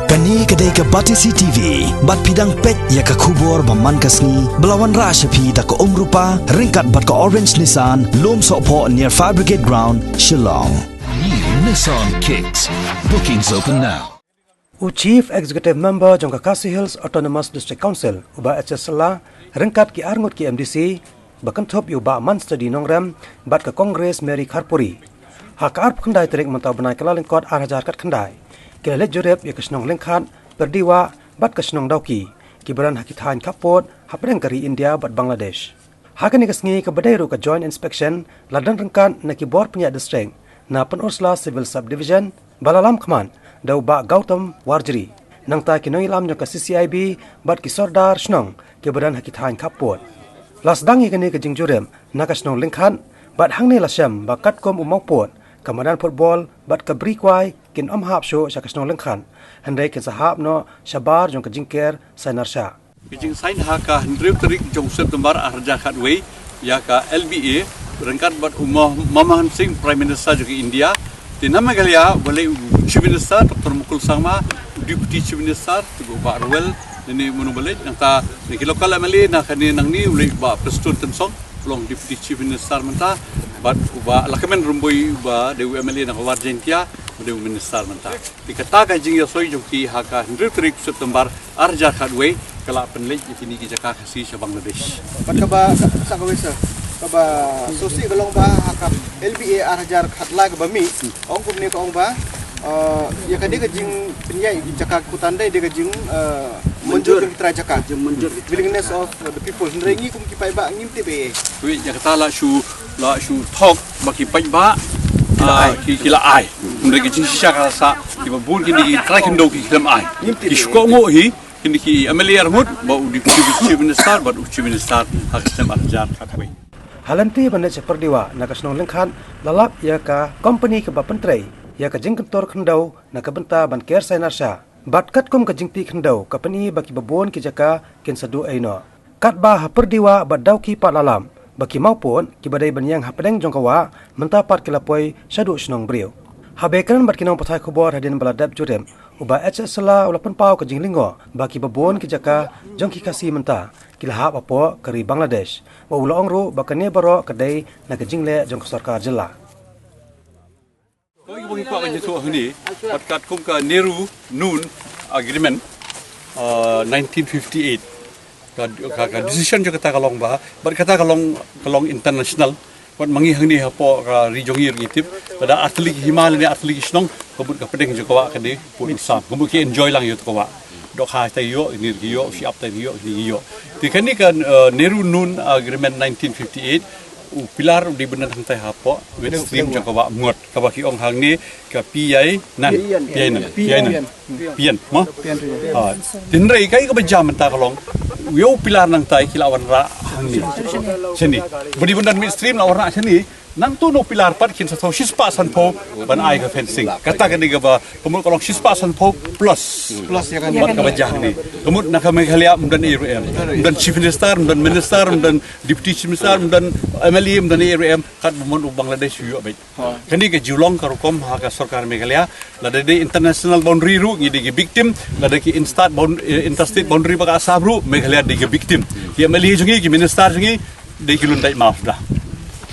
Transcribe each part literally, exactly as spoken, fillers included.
Kane ka dei ka Batesi T V, bad phi dang peit ïa ka khubor ba man ka sngi, ba la wanrah sha phi da ka Umrupa, ryngkat bad ka Orange Nissan, Lumsohphoh near Fire Brigade Ground, Shillong. New Nissan Kicks. Bookings open now. U Chief Executive Member jong ka Khasi Hills Autonomous District Council, u Bah H S Shylla, ryngkat ki arngut ki M D C, ba kynthup ïa u Bah Manstadi Nongrem, bad ka Congress Mary Kharpuri. Ha ka arphew khyndai tarik mynta u bnai Kyllalyngkot ar hajar khatkhyndai, ki la leit jurip ïa ka shnong Lyngkhat, Pyrdiwah, bad ka shnong Dawki, kiba don ha ki thaiñ khappud, hapdeng ka ri India bad Bangladesh. Ha kane ka sngi kaba dei ruh ka joint inspection, la don ryngkat na ki bor pynïaid district, na Pynursla Civil Subdivision, ba la lam khmat da u Bah Gautam Warjri. Nangta ki nongïalam jong ka C C I B, bad ki sordar shnong, kiba don ha ki thaiñ khappud. La sdang ïa kane ka jingjurip na ka shnong Lyngkhat, bad hangne la shem ba katkum u mawpud, ka madan football, bad ka bri kwai, kin ym hap shuh sha ka shnong Lyngkhat, hynrei kin sa hap noh shabar jong ka jingker Sainar Shah. Ka jingsaiñ ha ka hynriew tarik jong September ar hajar khatwei, ïa ka L B A, ryngkat bad u Mo-, Manmohan Singh, Prime Minister jong ka India. Te na Meghalaya, ba leit u Chief Minister, Doctor Mukul Sangma, u Deputy Chief Minister, te u Bah Ruwal, ne ne mano ba leit, nangta, ne ki local M L A, na kane nangne, u leit u Bah Prestone Tynsong, u long Deputy Chief Minister mynta, bad u Bah Lahkmen Rymbui uba dei u M L A na ka War Jaintia, u dei u Minister mynta. Te kata ka jingïasoi jong ki ha ka hynriew tarik September ar hajar khatwei, ka la pynleit ïa kine ki jaka Khasi sha Bangladesh. Bad kaba sa, sa kawei sir. Kaba sosih ka long ba ha ka L B A ar hajar khatlai kaba mih, ong kumne ka ong ba, eh, ïa ka dei ka jingpynïaid jaka Kutan dei, dei ka jing, eh, mynjur ki trai jaka. Willingness of the people. Hynrei ngi kum ki paidbah ngim tip ei. Wi, ïa kata la shu, la shu thok ba ki paidbah, ah, ki, ki la ai. Hynrei ka jingshisha ka sa, kiba bun kine ki trai khyndew ki khlem ai. Ki shu kohnguh hi, kine ki M L A arngut, ba u Deputy Chief Minister, bad u Chief Minister, ha ka snem ar hajar khatwei. Ha lynti ban leit sha Pyrdiwah, na ka shnong Lyngkhat, la lap ïa ka company kaba pyntrei ïa ka jingkyntur khyndew, na ka bynta ban ker Sainar Shah. Bad katkum ka jingtih khyndew, ka pyni ba kiba bun ki jaka kin sa duh ei noh. Katba ha Pyrdiwah bad Dawki pat la lap, ba ki mawpud, kiba dei ban ïeng hapdeng jong ka wah, mynta pat ki la poi shaduh shnong briew. Haba kren bad ki nongpathai khubor hadien ba la dep jurip, u Bah H S Shylla u la pynpaw ka jinglyngngoh, ba kiba bun ki jaka jong ki Khasi mynta, ki la hap hapoh ka ri Bangladesh. Bad u la ong ruh ba kane baroh ka dei na ka jingleh jong ka sorkar jylla. Kawei kaba ngi kwah ban ïathuh hangne, bad katkum ka Nehru Noon Agreement, uh, nineteen fifty-eight. Ka, ka, ka decision jong kata ka long ba, bad kata ka long, ka long international. Bad ma ngi hangne hapoh ka ri jong ngi ruh ngi tip, lada artylli ki hima lane artylli ki shnong, ka mut ka pdeng jong ka wah ka dei pud u sam. Ka mut ki enjoy lang ïa ka wah. Dohkha tai ïoh, kine ki ïoh, shyiap tai ïoh, kine ki ïoh. Te kane ka, uh, Nehru Noon Agreement nineteen fifty-eight, u pillar u dei ban don hangtai hapoh, wetstream jong ka wah Umngot. Kaba ki ong hangne ka P I nan. P I nan. P I nan. P I nan. Mo? Ah, hynrei kaei kaba jia mynta ka long, ïa u pillar nangtai ki la wanrah hangne. Shane. Ba dei ban don midstream la wanrah shane. Nangtu na u pillar pat kin sa thew shispah sanphew ban ai ka fencing. Kata ka dei kaba, ka mut ka long shispah sanphew plus. Plus ïa ka. Bad kaba jia hangne. Ka mut na ka Meghalaya ym don ei ruh em. Ym don Chief Minister, ym don Minister, ym don Deputy Chief Minister, ym don M L A, ym don ei ruh em. Katba mon u Bangladesh u ïoh beit. Kane ka ju long ka rukom ha ka sorkar Meghalaya, lada dei international boundary ruh ngi dei ki victim, lada ki instat bound-, eh, interstate boundary ba ka sap ruh Meghalaya dei ki victim. Ki M L A jong ngi, ki minister jong ngi, dei ki lun dait map da.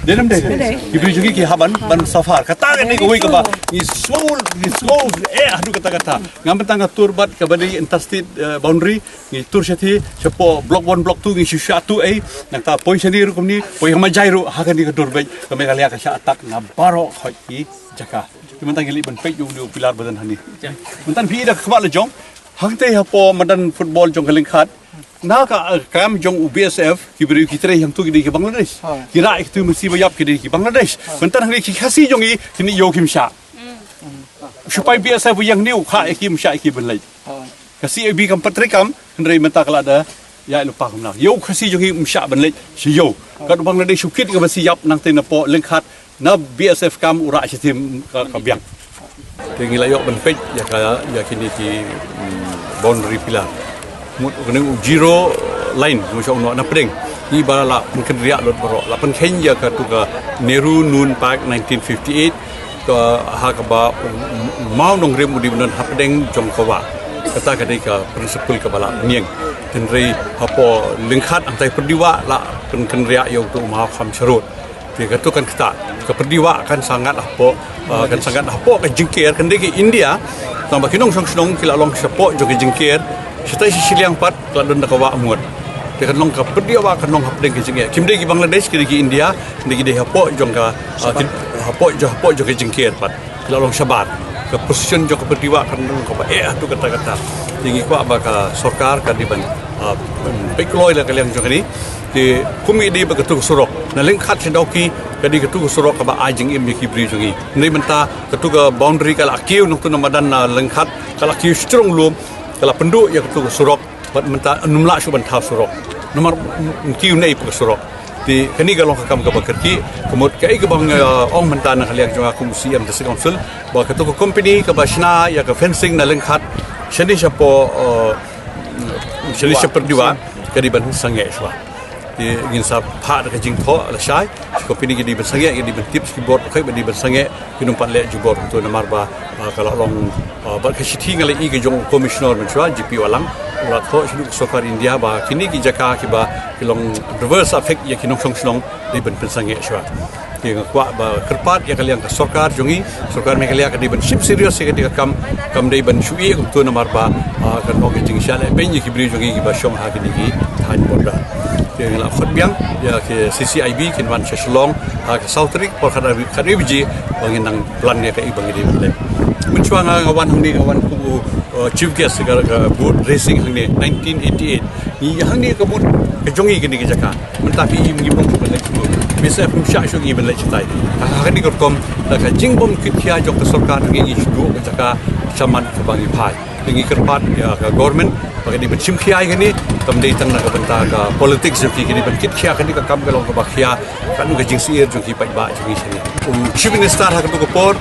Dei nam dei. Ki briew jong ngi ki hap ban, ban suffer. Kata ka dei kawei kaba ngi sngew, ngi sngew eh haduh katta katta. Nga mynta nga tur bad kaba dei interstate, eh, boundary, ngi tur shathie, shapoh block one, block two, ngi shu shah tuh ei, nangta poi shane ruh kumne, poi ha Majai ruh, ha kane ka dur beit, ka Meghalaya ka shah attack na baroh khoit ki jaka. Te mynta ngi leit ban peit ïa u pillar ba don hangne. Mynta phi i da ka khmat la jong, hangtei hapoh madan football jong ka Lyngkhat, na ka, eh, kam jong u B S F, ki briew ki trei hangtu ki dei ki Bangladesh. Ki rah ïa kitu masi ba ïap ki dei ki Bangladesh. Mynta hangne ki Khasi jong ngi, kine ïoh kim shah. Sipai B S F u ïeng hangne u kha ïa ki, ym shah ïa ki ban leit. Ka C I B kam pat trei kam, hynrei mynta ka la da ïaid lypa kumno. Ïa u Khasi jong ngi ym shah ban leit sha ïew. Kat u Bangladesh u kit kaba shu ïap nangtei napoh Lyngkhat, na B S F kam u rah shathie ka, ka biang. Te ngi la ïoh ban peit ïa ka, ïa kine ki, mm, boundary pillar. Mut kane u zero line, mut sha u noh na pdeng. Ngi ba la pynkynriah lut baroh. La pynkheiñ ïa katu ka Nehru Noon Park nineteen fifty-eight, ka ha kaba u, u maw Nongrim u dei ban don hapdeng jong ka wah. Kata ka dei ka principle kaba lah niang. Hynrei hapoh lyngkhat hangtai pyrdiwah lah pynkynriah ïa uto u maw kham sharud. Te kato kan kata ka pyrdiwah kan sangat hapoh, ah, kan sangat hapoh ka jingker kan dei ka India. Tang ba ki nongshong shnong ki la long shapoh jong ka jingker. Shatai shi shiliang pat ka la don da ka wah mut. Te kan long ka pyrdiwah kan long hapdeng ka jingker. Kim dei ki Bangladesh ki dei ki India, dei ki dei hapoh jong ka, ah, ki, hapoh jong, hapoh jong ka jingker pat. Ki la long shabar. Ka position jong ka pyrdiwah kan long kaba eh hato kata kata. Te ngi kwah ba ka sorkar ka dei ban, ah, peit kloi la ka liang jong kane. Te kum i dei ba kato ka surok na lyngkhat sha Dawki ka dei kato ka surok kaba ai jingim ïa ki briew jong ngi. Hynrei mynta kato ka boundary ka la kiew nangto na madan na lyngkhat ka la kiew strong lum ka la pynduh ïa kato ka surok. Bad mynta ym lah shuh ban thaw surok. Namar ym kiew ne ïa ka surok. Te kane ka long ka kam kaba kyrkieh, ka mut kaei kaba nga ong mynta na ka liang jong nga kum u C E M District Council, ba kato ka company kaba shna ïa ka fencing na lyngkhat, shane shapoh, eh, shane sha pyrdiwah, ka dei ban sangeh shuwa. Te ngin sa phah da ka jingthoh lashai, sha company ka dei ban sangeh, ka dei ban tip sha ki bor, ka dei ban sangeh, ki nongpynleh jubor tu namar ba, ah, ka la long, ah, bad ka shithi nga la i ka jong u Commissioner mynshuwa, G P Wahlang, u la thoh sha u sorkar India ba kine ki jaka kiba ki long adverse effect ïa ki nongshong shnong dei ban pynsangeh shuwa. Te nga kwah ba kyrpad ïa ka liang ka sorkar jong ngi, sorkar Meghalaya ka dei ban shim serious ïa kane ka kam, kam dei ban shu ïeh kumto namar ba, ah, kan long ka jingshah lehbeiñ ïa ki briew jong ngi kiba shong ha kine ki thaiñ border. Te nga la khot biang ïa ki C C I B kin wan sha Shillong ha ka saw tarik por khatwei, khatwei baje ba ngin nang plan ïa kaei ba ngi dei ban leh. Mynshuwa nga, nga wan hangne, nga wan kum u, uh, chief guest ka, ka boat racing hangne nineteen eighty-eight. Ngi hangne ka boat ka jong ngi kane ka jaka. Mynta phi im ngi bym shu ban leit shuh. Phi sa phi shah shuh ngi ban leit shatai. Ha kane ka rukom da ka jingbym kit khia jong ka sorkar ngi, ngi shu duh ka jaka shaman kaba ngi phai. Te ngi kyrpad ïa ka government ba ka dei ban shim khia ïa kane, kam dei tang na ka bynta ka politics jong ki, ka dei ban kit khia kane ka kam ka long kaba khia katno ka jingsyier jong ki paidbah jong ngi shane. U Chief Minister ha kato ka por,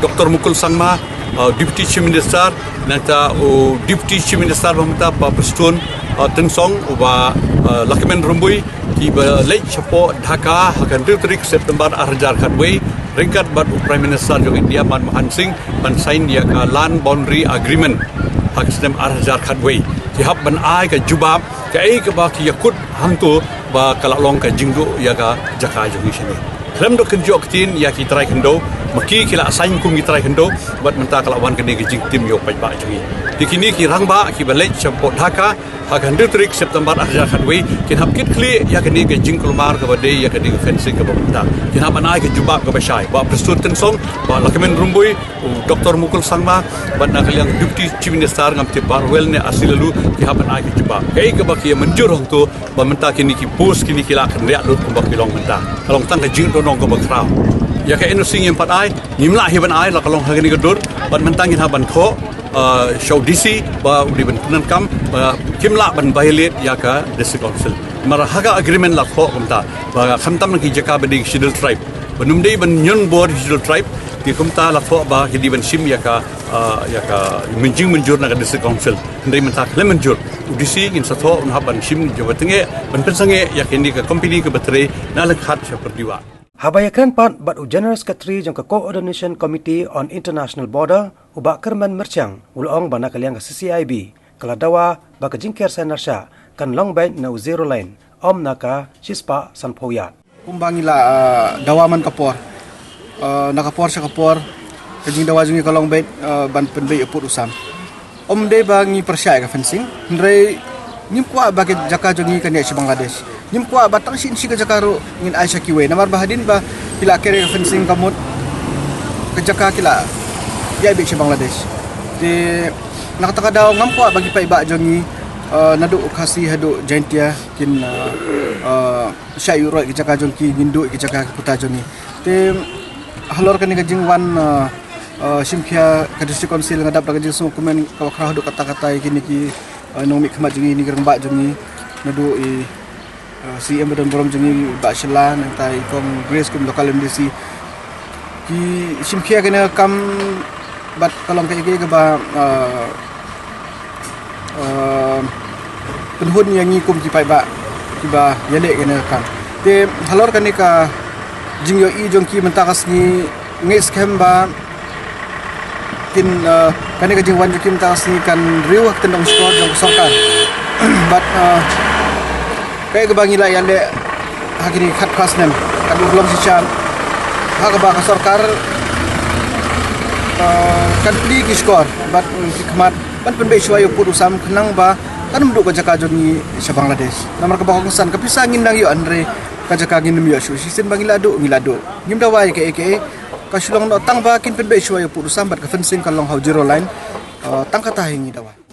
Doctor Mukul Sangma, uh, Deputy Chief Minister, nangta u Deputy Chief Minister ba mynta Bah Prestone, uh, Tynsong, u Bah, uh, Lahkmen Rymbui, kiba leit shapoh Dhaka ha ka hynriew tarik September ar hajar khatwei, ryngkat bad u Prime Minister jong India Manmohan Singh, ban sign ïa ka Land Boundary Agreement ha ka snem ar hajar khatwei. Ki hap ban ai ka jubab kaei kaba ki ïakut hangto ba ka la long ka jingduh ïa ka jaka jong ngi shane. Khlem da kynjoh ktien ïa ki trai khyndew, ma ki ki la sign kum ki trai khyndew, bad mynta ka la wan kane ka jingtim ïa u paidbah jong ngi. Te kine ki rangbah kiba leit shapoh Dhaka ha ka hynriew tarik September ar hajar khatwei kin hap kit khlieh ïa kane ka jingkulmar kaba dei ïa kane ka fencing kaba mynta. Kin hap ban ai ka jubab kaba shai. Bah Prestone Tynsong, Bah Lahkmen Rymbui, u Doctor Mukul Sangma, bad na ka liang Deputy Chief Minister ngam tip Bah Rowell ne Asli Laloo, ki hap ban ai ka jubab. Kaei kaba ki ïa mynjur hangto ba mynta kine ki post kine ki la kynriah lut kumba ki long mynta. Ka long tang ka jingdonong kaba khraw. Ïa ka N O C ngim pat ai, ngim lah hi ban ai, la ka long ha kane ka dur, bad mynta ngin hap ban thoh, uh, sha u D C ba u dei ban pyndonkam ba kim lah ban violate ïa ka District Council. Namar ha ka agreement la thoh kumta ba khamtam na ki jaka ba dei Scheduled Tribe, ba ym dei ban ñion bor Scheduled Tribe. Te kumta la thoh ba ki dei ban shim ïa ka, uh, ïa ka mynjing mynjur na ka District Council. Hynrei mynta khlem mynjur, u D C ngin sa thoh un hap ban shim jubab tyngeh ban pynsangeh ïa kane ka company kaba trei na lyngkhat sha pyrdiwah. Haba ïakren pat bad u General Secretary jong ka Coordination Committee on International Border, u Bah Kyrmen Myrchiang, u la ong ba na ka liang ka C C I B ka la dawa ba ka jingker sainar shah kan long beit na u Zero Line, ym na ka shispah sanphew yard. Kumba ngi la, ah, dawa man ka por, ah, na ka por sha ka por, ka jingdawa jong ngi ka long beit, ah, ban pynbeit ïa u pud u sam. Ym dei ba ngi pyrshah ïa ka fencing, hynrei ngim kwah ba ka jaka jong ngi kan ïaid sha Bangladesh. Ngim kwah ba tang shi inshi ka jaka ruh ngin ai sha kiwei. Namar ba hadien ba ki la ker ïa ka fencing ka mut ka jaka ki la ïaid beit sha Bangladesh. Te na kata ka daw ngam kwah ba ki paidbah jong ngi, eh, naduh Khasi haduh Jaintia kin, eh, eh, shah ïuh roi ka jaka jong ki, ngin duh ïa ka jaka ka puta jong ngi. Te halor kane ka jingwan, eh, eh, shim khia ka District Council, nga dap da ka jingsngewkmen kaba khraw haduh katta katta ïa kine ki, eh, nongmihkhmat jong ngi, kine ki rangbah jong ngi, naduh i, eh, C E M ba don burom jong ngi Bah Shylla, nangta i Kong Grace kum local M D C. Ki shim khia kane ka kam bad ka long kaei kaei kaba, eh, eh, pynhun ïa ngi kum ki paidbah kiba ïaleh kane ka kam. Te halor kane ka jingïohi jong ki mynta ka sngi, nga ngeit skhem ba Kin, uh, kane ka jingwan jong ki mynta ka sngi kan riew ha ka tyndong shkor jong ka sorkar. Bad, uh, kaei kaba ngi la ïaleh ha kine ki khatphra snem, kan urlong shisha ha kaba ka sorkar, uh, kan plie ki shkor bad, mm, ki khmat ban pynbeit shuwa ïa u pud u sam khnang ba kan ym duh ka jaka jong ngi sha Bangladesh. Namar kaba kongsan ka pisa ngin nang ïoh, hynrei ka jaka ngin ym ïoh shuh. Shisien ba ngi la duh, ngi la duh. Ngim dawa ïa kaei kaei. Ka shu long noh tang ba kin pynbeit shuwa ïa u pud u sam bad ka fencing kan long ha u zero line. Uh, tang kata hi ngi dawa.